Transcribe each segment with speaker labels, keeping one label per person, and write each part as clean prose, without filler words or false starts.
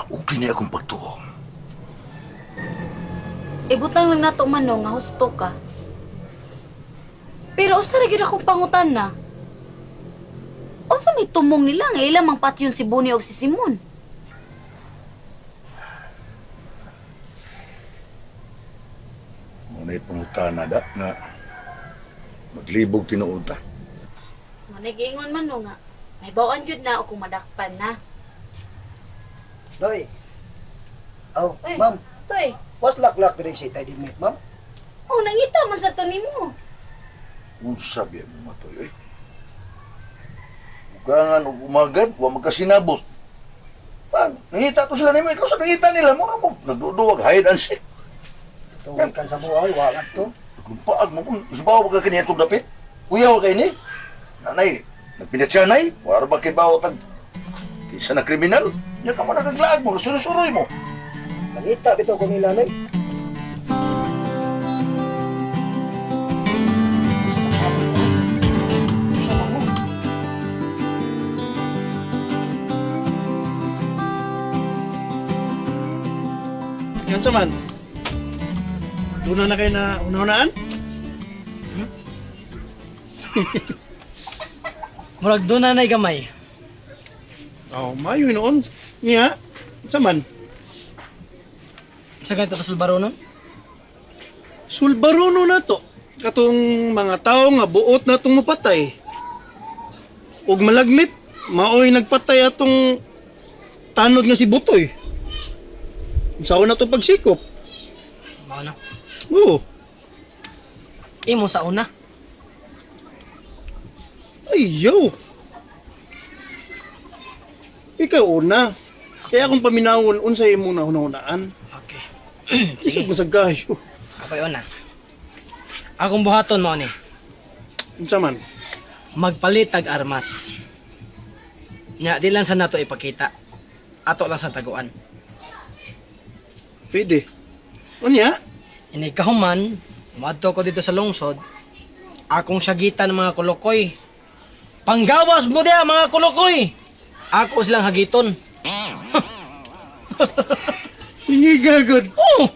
Speaker 1: Okay na akong pagtuo.
Speaker 2: Ibutang lang nato man no, nga husto ka. Pero usa ra gyud akong pangutan na. Unsa may tumong nila nga ila mang patyon si Boni og si Simon?
Speaker 1: Ngunit pangutana da nga maglibog tinuod ta.
Speaker 2: Manay giingon man no nga may bawaan gyud na o kung madakpan na.
Speaker 3: Doy. Oh,
Speaker 2: Uy.
Speaker 3: ma'am.
Speaker 2: Toy,
Speaker 3: Was laklak diri si tay dimit, ma'am.
Speaker 2: oh nangita man sa to nimo.
Speaker 1: Unsa biya mo matoy oy? Bugangan og umagad, wa magkasinabot. Pag nangita to sila nimo, ikaw sa nangita nila mo mo nagduduwag hide and seek.
Speaker 3: Tuwi kan sa buhay, wa to.
Speaker 1: Paag mo kung subaw ka kini atong dapit. Kuyaw kay ni. Nanay, nagpinatsanay, wala ra ba kay bawo tag kaysa na kriminal. Nya ka man naglaag mo, surusuroy mo.
Speaker 3: Nangita bitaw ko nila nay.
Speaker 4: Yan sa man. Doon na kayo na unahunaan?
Speaker 5: Murag doon na na'y gamay.
Speaker 4: Oh, mayo noon. Niya, sa man.
Speaker 5: Sa ganito kasulbaro nun?
Speaker 4: Sulbarono na to. Katong mga tao nga buot na itong mapatay. Ug malagmit, maoy nagpatay atong tanod nga si Butoy. Unsa na to pagsikop?
Speaker 5: Mao na.
Speaker 4: Oo.
Speaker 5: Imo sa una.
Speaker 4: Ay, yo. Ikaw una. Kaya akong paminawon unsa imong nahunahunaan.
Speaker 5: Okay.
Speaker 4: Sige, masagayo.
Speaker 5: Ako'y una. Akong buhaton mo ni.
Speaker 4: Unsa man?
Speaker 5: Magpalit tag armas. Nya di lang sa nato ipakita. Ato lang sa taguan.
Speaker 4: Pwede. Unya?
Speaker 5: Ini kahuman, muadto ko dito sa lungsod. Akong syagitan ng mga kulukoy. Panggawas mo diya mga kulukoy. Ako silang hagiton.
Speaker 4: Hindi gagod.
Speaker 5: Oh!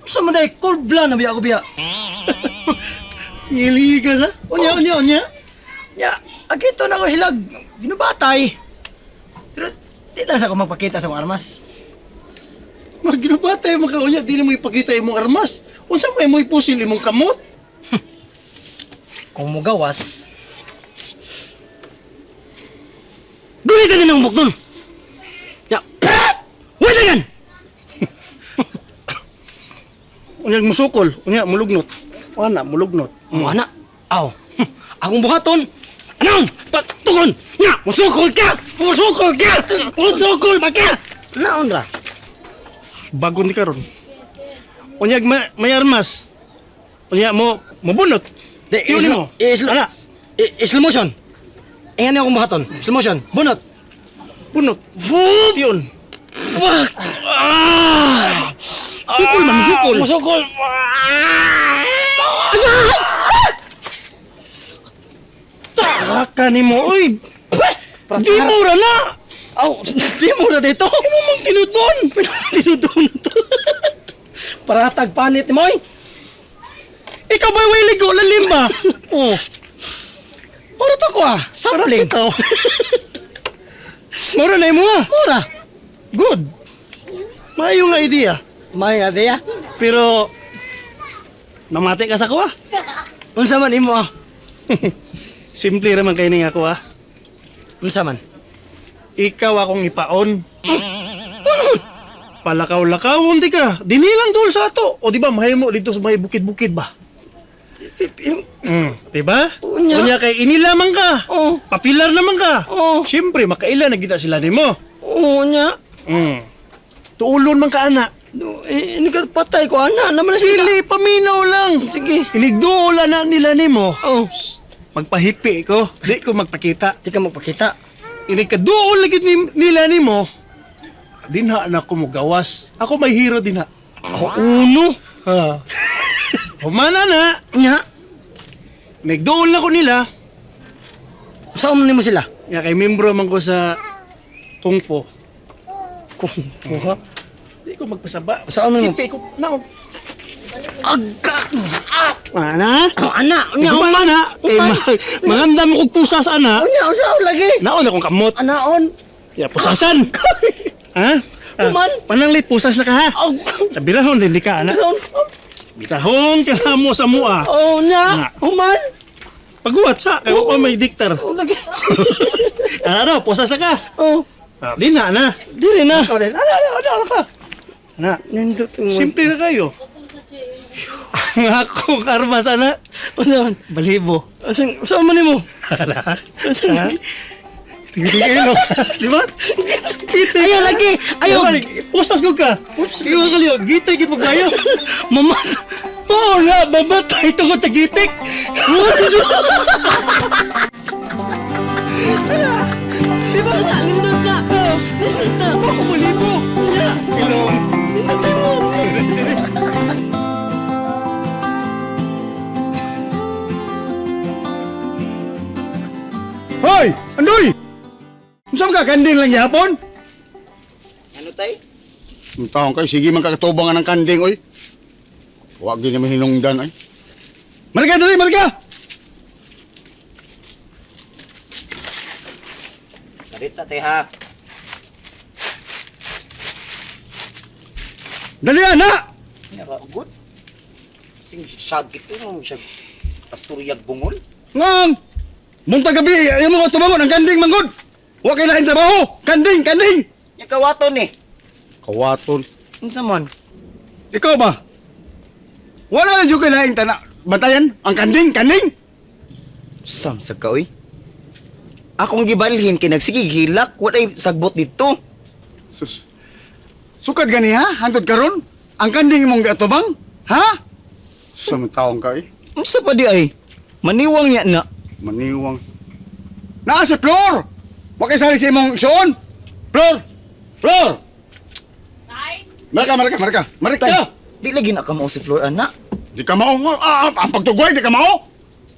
Speaker 5: Sa man day cold blood na biya ako biya.
Speaker 4: Ngiliga sa? Unya, unya, unya.
Speaker 5: Ya, agito na ko sila ginubatay. Pero di lang sa ako magpakita sa akong armas.
Speaker 4: Maginabatay maka unya dili mo ipakita imong armas. Unsa may mo ipusil imong kamot?
Speaker 5: Kung mugawas, gunitan na ng bukdon. Ya, wait yan!
Speaker 4: Unya musukol, unya mulugnot. Ana mulugnot.
Speaker 5: Mo ana, aw, akong buhaton. Anong? Patukon! Nya, musukol ka! Musukol ka! Musukol ba ka? Naon ra?
Speaker 4: Bago ni karon. Unya may armas. Unya mo mobunot.
Speaker 5: Di,
Speaker 4: Tiyo nimo.
Speaker 5: Ana. Slow motion. Ingan niyo akong buhaton. Slow motion. Bunot.
Speaker 4: Bunot.
Speaker 5: Whoop!
Speaker 4: Yun.
Speaker 5: Fuck! Ah!
Speaker 4: Sukol man, sukol.
Speaker 5: Musukol!
Speaker 4: Baka nimo oy. Di mo ra na.
Speaker 5: Aw, di mo na dito.
Speaker 4: Imo mang tinuton.
Speaker 5: Tinudon na to. Para tagpanit mo oy.
Speaker 4: Ikaw ba way ligo lalim ba?
Speaker 5: Oh. Mura to ko ah. Sampling.
Speaker 4: Ikaw. Mura na imo ah.
Speaker 5: Mura.
Speaker 4: Good. Maayong idea.
Speaker 5: May nga diya.
Speaker 4: Pero namati ka sa kuha.
Speaker 5: Unsa man imo ah?
Speaker 4: Simple ra man kay ning ako ah.
Speaker 5: Unsa man?
Speaker 4: Ikaw akong ipaon. Palakaw-lakaw di ka. Dinhi lang dul sa ato. O di ba mahimo dito sa may bukid-bukid ba? Di ba?
Speaker 5: Unya.
Speaker 4: Unya kay inila man ka.
Speaker 5: Oh.
Speaker 4: Papilar naman ka.
Speaker 5: Oh.
Speaker 4: Siyempre makaila na gid na sila nimo.
Speaker 5: Oo nya.
Speaker 4: Tuulon man ka ana.
Speaker 5: No, eh, ini ka patay ko ana naman na sila.
Speaker 4: Dili paminaw lang.
Speaker 5: Sige.
Speaker 4: Inigduola na nila nimo.
Speaker 5: Oh.
Speaker 4: Magpahipi ko, di ko magpakita.
Speaker 5: Di ka magpakita.
Speaker 4: Inig kaduol lagi ni, nila nimo. Dinha na ko mogawas. Ako may hero dinha.
Speaker 5: Ako uno.
Speaker 4: Ha. Humana na.
Speaker 5: Nya.
Speaker 4: Nagduol na ko nila.
Speaker 5: Saan man nimo sila?
Speaker 4: Ya kay membro man ko sa Kung Fu.
Speaker 5: Kung puha.
Speaker 4: Di ko magpasaba.
Speaker 5: Saan man mo?
Speaker 4: Ipi ko na.
Speaker 5: Agka!
Speaker 4: Ana?
Speaker 5: Oh, ana, unya,
Speaker 4: Unya na. Eh, maganda mo kog pusas ana.
Speaker 5: Unya, unsa lagi?
Speaker 4: Naon akong kamot.
Speaker 5: Anaon.
Speaker 4: Ya pusasan. Ha? Ah,
Speaker 5: Human.
Speaker 4: Pananglit pusas na ka ha.
Speaker 5: Oh,
Speaker 4: Birahon din di ka ana.
Speaker 5: anaon.
Speaker 4: Birahon ka mo sa mua.
Speaker 5: Oh, nya.
Speaker 4: Ana.
Speaker 5: Human.
Speaker 4: Paguwat sa kay wa pa may diktar.
Speaker 5: Oh, lagi.
Speaker 4: Ano, pusas na ka.
Speaker 5: Oh,
Speaker 4: Ah, di na na.
Speaker 5: dili na.
Speaker 4: Ana, ana, ana, ana ka. Ana,
Speaker 5: Nindot mo.
Speaker 4: simple na kayo. Ang akong armas ana,
Speaker 5: Unsaon?
Speaker 4: balibo.
Speaker 5: Asang saan man nimo?
Speaker 4: Ana. Ha? Tingin Di ba? Gite.
Speaker 5: Ayaw lagi. Ayaw.
Speaker 4: Pusas ko ka. Ikaw kaliyo. Gite git mo kayo.
Speaker 5: Mama.
Speaker 4: Oo nga, mamatay tungkol sa gitik.
Speaker 5: Di ba? Nindot na. Nindot na.
Speaker 4: Ako balibo. Ilong.
Speaker 5: Nindot mo.
Speaker 1: Hoy! Andoy! Unsa man ka kanding lang gihapon?
Speaker 6: Ano tay?
Speaker 1: Ang taong kayo, sige man kakatubang ng kanding, oy. Huwag din naman hinungdan, ay. Marika, dali, marika!
Speaker 6: Sarit sa teha.
Speaker 1: Dali, ana!
Speaker 6: Good. Sing shag ito mo siya. Pasturyag bungol.
Speaker 1: Ngang! Munta gabi, ayaw mo tumangon ang kanding manggod! Huwag kayo laing trabaho! Kanding, kanding!
Speaker 6: Nya kawaton eh.
Speaker 1: Kawaton.
Speaker 6: Unsa man?
Speaker 1: Ikaw ba? Wala na dyan kayo laing tana. Bantayan, ang kanding, kanding!
Speaker 6: Samsag ka oy. Akong gibalhin kay nagsige hilak, walay sagbot dito.
Speaker 1: Sus. Sukad gani ha? Hantod karon? Ang kanding imong giatubang? Ha? Sa mga taong ka eh.
Speaker 6: Unsa pa di ay? Maniwang ya na.
Speaker 1: Maniwang. Naa si Flor! Wa kay sali sa imong igsoon! Flor! Flor! Marka, marka, marka. Marka!
Speaker 6: Tay, di lagi na ka mao si Flor ana.
Speaker 1: Di ka mao. Ah, ah, ang pagtugway, di ka mao.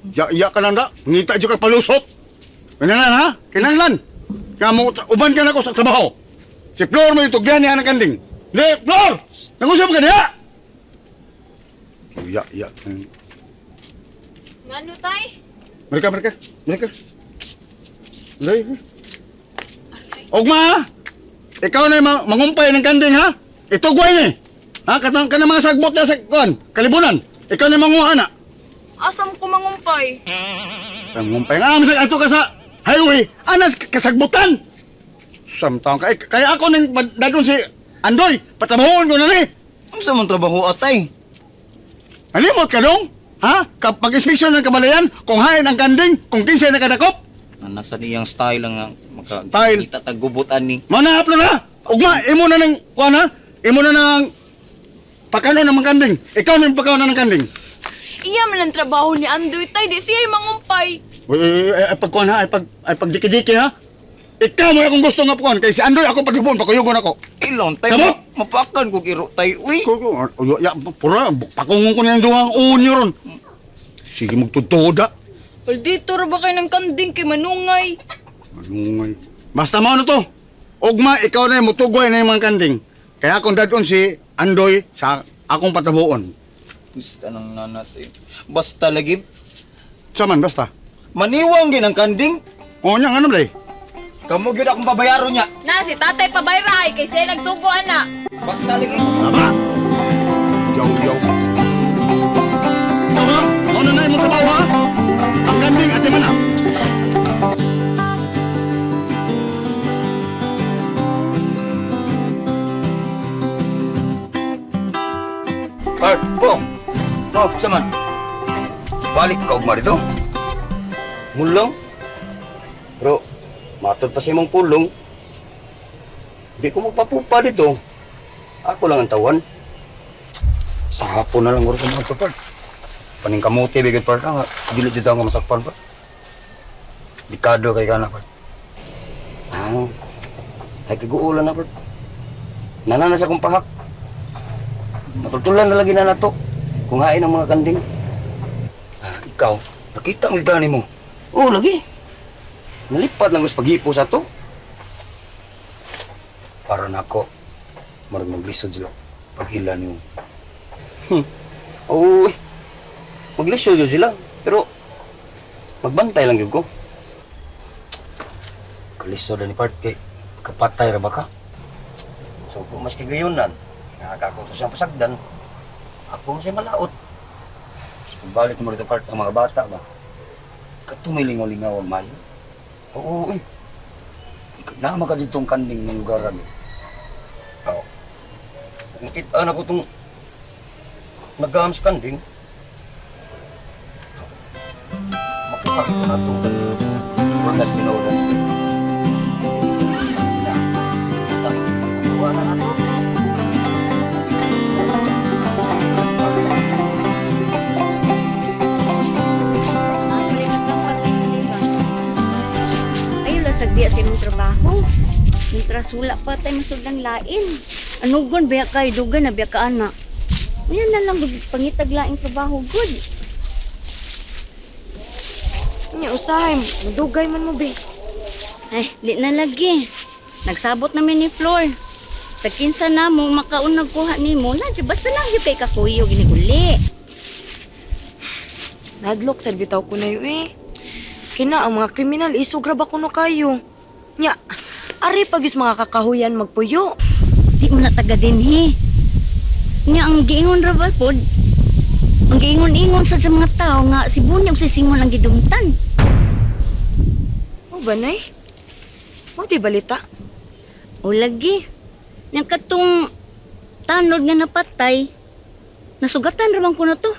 Speaker 1: Ya, ya ka lang da. Ngita dyan ka palusot. Kinahanglan ha? Kinahanglan. Kamo, uban ka na ko sa trabaho. Si Flor mo yung tugyan niya ng kanding. Di, Flor! Nangusap ka niya! Ya, ya.
Speaker 2: Ngano tay?
Speaker 1: Marka, marka. Marka. Dali. Ugma ha? Ikaw na yung mangumpay ng kanding ha? Itugway ni. Ha? Katang ka na mga sagbot na sa kuan, kalibunan. Ikaw na yung manguha na.
Speaker 7: Asam ko mangumpay.
Speaker 1: Sa mangumpay nga, masag ato ka sa highway. Anas kasagbutan. Samtang ka. Eh, kaya ako nang dadon si Andoy. Patrabahoon ko na ni.
Speaker 6: Unsa man trabaho atay?
Speaker 1: Halimot ka dong? Ha? Kapag inspeksyon ng kabalayan, kung hain ang kanding, kung kinsay nakadakop,
Speaker 6: Nasa niyang style lang nga maka
Speaker 1: Style.
Speaker 6: kita taggubutan ni.
Speaker 1: Mana haplo na! Ugma, imo na ng kuan ha? Imo na ng pakanon ng mga kanding. Ikaw na yung pakanon ng kanding.
Speaker 7: Iya man ang trabaho ni Andoy tay, di siya yung mangumpay.
Speaker 1: Uy, uy, uy, ay, ay pagkuan ha, ay pag ay pagdiki-diki ha. Ikaw mo akong gusto nga kuan kay si Andoy ako pagsubon pakuyugon ako.
Speaker 6: Ilong tay.
Speaker 1: Sabot!
Speaker 6: Mapakan kog iro tay. Uy.
Speaker 1: Ko ko ya pura pakungon ko niyang duhang unyo ron. Sige magtutoda.
Speaker 7: Well, dito ra ba kayo ng kanding kay manungay?
Speaker 1: Manungay. Basta mao na to. Ugma ikaw na yung mutugway na yung mga kanding. Kaya akong dadon si Andoy sa akong patabuon.
Speaker 6: Basta nang nanatay. Basta lagi
Speaker 1: Saman basta.
Speaker 6: maniwang gin ang kanding.
Speaker 1: O nya ano blay?
Speaker 6: Kamo gyud akong babayaron niya.
Speaker 7: Na, si tatay pabayrahay kay siya nagsugo ana.
Speaker 6: Basta lagi.
Speaker 1: Tama! Yaw, yaw. Ikaw ha? Mauna na imong trabaho ha? Ang kanding at man ha?
Speaker 6: Art, po. Oh, saman. Balik ka ugma dito. Mulong. Bro, matod pa sa imong pulong. Di ko magpapupa dito. Ako lang ang tawan. Sa hapon na lang guro ko mga par. Paning kamote bigod par nga dili jud nga masakpan par. Dikado kay kana par. Ah. Ay kaguulan na par. Nana na sa akong pahak. Matultulan na lagi na nato. Kung hain ang mga kanding. Ah, ikaw, nakita mo gani mo. Oo, lagi. Nalipat lang gusto paghipo sa to. Para Para nako murag maglisod sila pag-ila nimo. Oo. Maglisod jud sila, pero magbantay lang jud ko. Kalisod ni part kay kapatay ra ba ka? So kung maski gayunan, nakakako to siyang pasagdan, ako mo siya malaot. Pagbalik mo rito part ang mga bata ba? Katumilingaw-lingaw ang mayo. Oo, eh. Naama ka ditong kanding ng lugar eh. Oo. Kung kita na ko itong nagaham sa kanding, makipasok na ito. Purgas tinuod. Na, na ito.
Speaker 8: Ayaw lang sagdiya sa imong trabaho. Mintras wala pa tayo masudang lain. Anugon biya kay dugan na biya ka ana. Unya na lang gud pangitag laing trabaho gud.
Speaker 7: Nya usahay, madugay man mo be.
Speaker 8: Ay, di na lagi. Nagsabot namin ni Flor. Tagkinsa na mo makaunag kuha nimo na di basta lang gyud kay kakuyog gini uli.
Speaker 7: Nadlok sad bitaw ko na yun eh. Kina ang mga kriminal isog ra ba kuno kayo. Nya, ari pag yus mga kakahuyan magpuyo.
Speaker 8: Di mo na taga dinhi. Nya ang giingon ra ba pod? Ang giingon-ingon sad sa mga tao nga si Bunyog si Simon ang gidumtan.
Speaker 7: O ba nay? Mo di balita?
Speaker 8: O lagi. Yang katong tanod nga napatay, nasugatan ra man ko na to.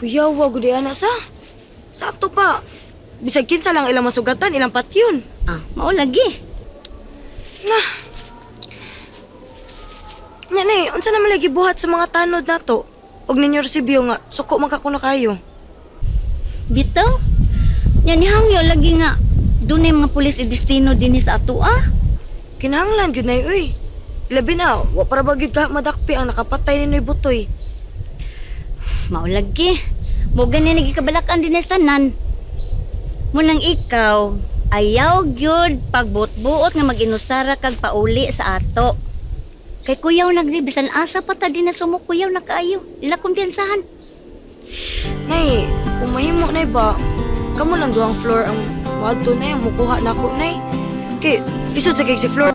Speaker 7: Kuya, wa gud ana sa. Sakto pa. Bisag kinsa lang ilang masugatan, ilang patyon.
Speaker 8: Ah, mao lagi.
Speaker 7: Na. Nya nay, unsa naman lagi buhat sa mga tanod nato? Og ninyo resibyo nga suko man ka kuno kayo.
Speaker 8: Bitaw. Nya nihangyo lagi nga dunay mga pulis i-destino dinhi sa ato ah.
Speaker 7: Kinahanglan gyud nay uy. Labi na, wa para ba gyud ka madakpi ang nakapatay ni Noy Butoy.
Speaker 8: Mao lagi. Mo gani nagikabalakan dinhi sa tanan. Munang ikaw, ayaw gyud pagbuot-buot nga mag-inusara kag pauli sa ato. Kay kuyaw nagri bisan asa pa ta din na sumukuyaw na kaayo. Ila kumpiyansahan.
Speaker 7: Nay, kung mahimo nay ba, kamo lang duhang floor ang moadto nay, ang mukuha nako nay. Kay lisod sa kay si floor.